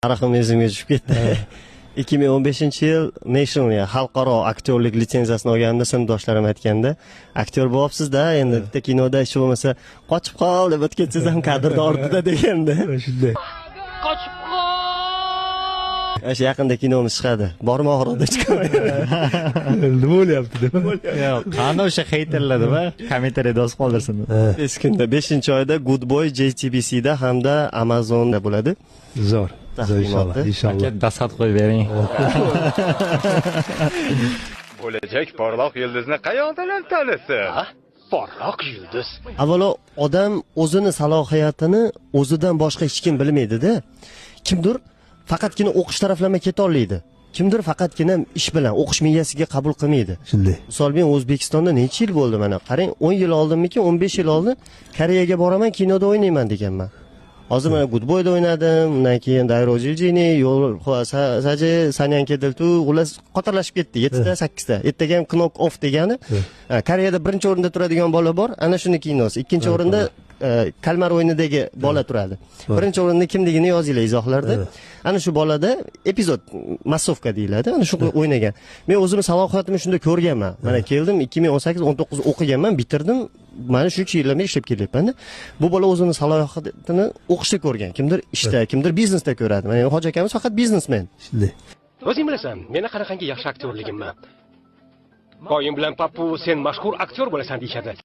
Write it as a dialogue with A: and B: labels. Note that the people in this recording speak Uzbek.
A: Tarixim esimga tushib ketdi. 2015-yil national, ya'ni xalqaro aktyorlik litsenziyasini olganimda sinfdoshlarim aytganda, "Aktyor bo'lyapsiz-da, endi bitta kinoda hech bo'lmasa qochib qol deb o'tib ketsangiz ham kadrda ortida", deganda.
B: Shunday.
A: O'sha yaqinda kinomiz chiqadi. Bormi, oxirida chiqaman.
B: Nima bo'lyapti deb.
C: Yo'q, qani o'sha хейтер lar deb kommentariyada yozib qoldirsin.
A: Tez kunda, 5-oyda Good Boy JTBCda hamda Amazonda bo'ladi.
B: Zo'r. Zo'r, inshaalloh.
A: Taqdimoti.
B: Inshaalloh.
C: Aka, dastxat qo'yib bering.
D: Bo'lajak porloq yulduzni qayoqdan tanisin?
E: Porloq yulduz.
A: Avvalo, odam o'zini salohiyatini o'zidan boshqa hech kim bilmaydida. Kimdir faqatgina o'qish taraflama ketolmaydi. Kimdir faqatgina ish bilan, o'qish miyasiga qabul qilmaydi.
B: Shunday.
A: Misol, men O'zbekistonda necha yil bo'ldi, mana qarang, 10 yil oldinmikin, 15 yil oldin Koreyaga boraman, kinoda o'ynayman deganman. Hozir mana Good Boyda o'ynadim, undan keyin Dayro Jiljini, yo'l Saje Sanyan Kediltu, xullas, qatorlashib ketdi, 7 ta, 8 ta. Ertaga ham Knock Off degani, ha, Koreyada birinchi o'rinda turadigan bola bor, ana shuni kinosi. Ikkinchi o'rinda Kalmar o'yinidagi bola turadi. Birinchi o'rinda kimligini yozinglar izohlarda. Ana shu bolada epizod, массовка deyiladi. Ana shu o'ynagan. Men o'zimni salohiyatimni shunda ko'rganman. Mana keldim, 2018 19 o'qiganman, bitirdim. Mana shuncha yillardan beri ishlab kelyapman. Bu bola o'zini salohiyatini o'qishda ko'rgan. Kimdir ishda, kimdir biznesda ko'radi. Mana hoji akamiz faqat biznesmen.
B: Shunday.
E: O'zing bilasan, meni qanaqangi yaxshi aktyorligimni. Oyim bilan Papu "Sen mashhur aktyor bo'lasan", deyishadi.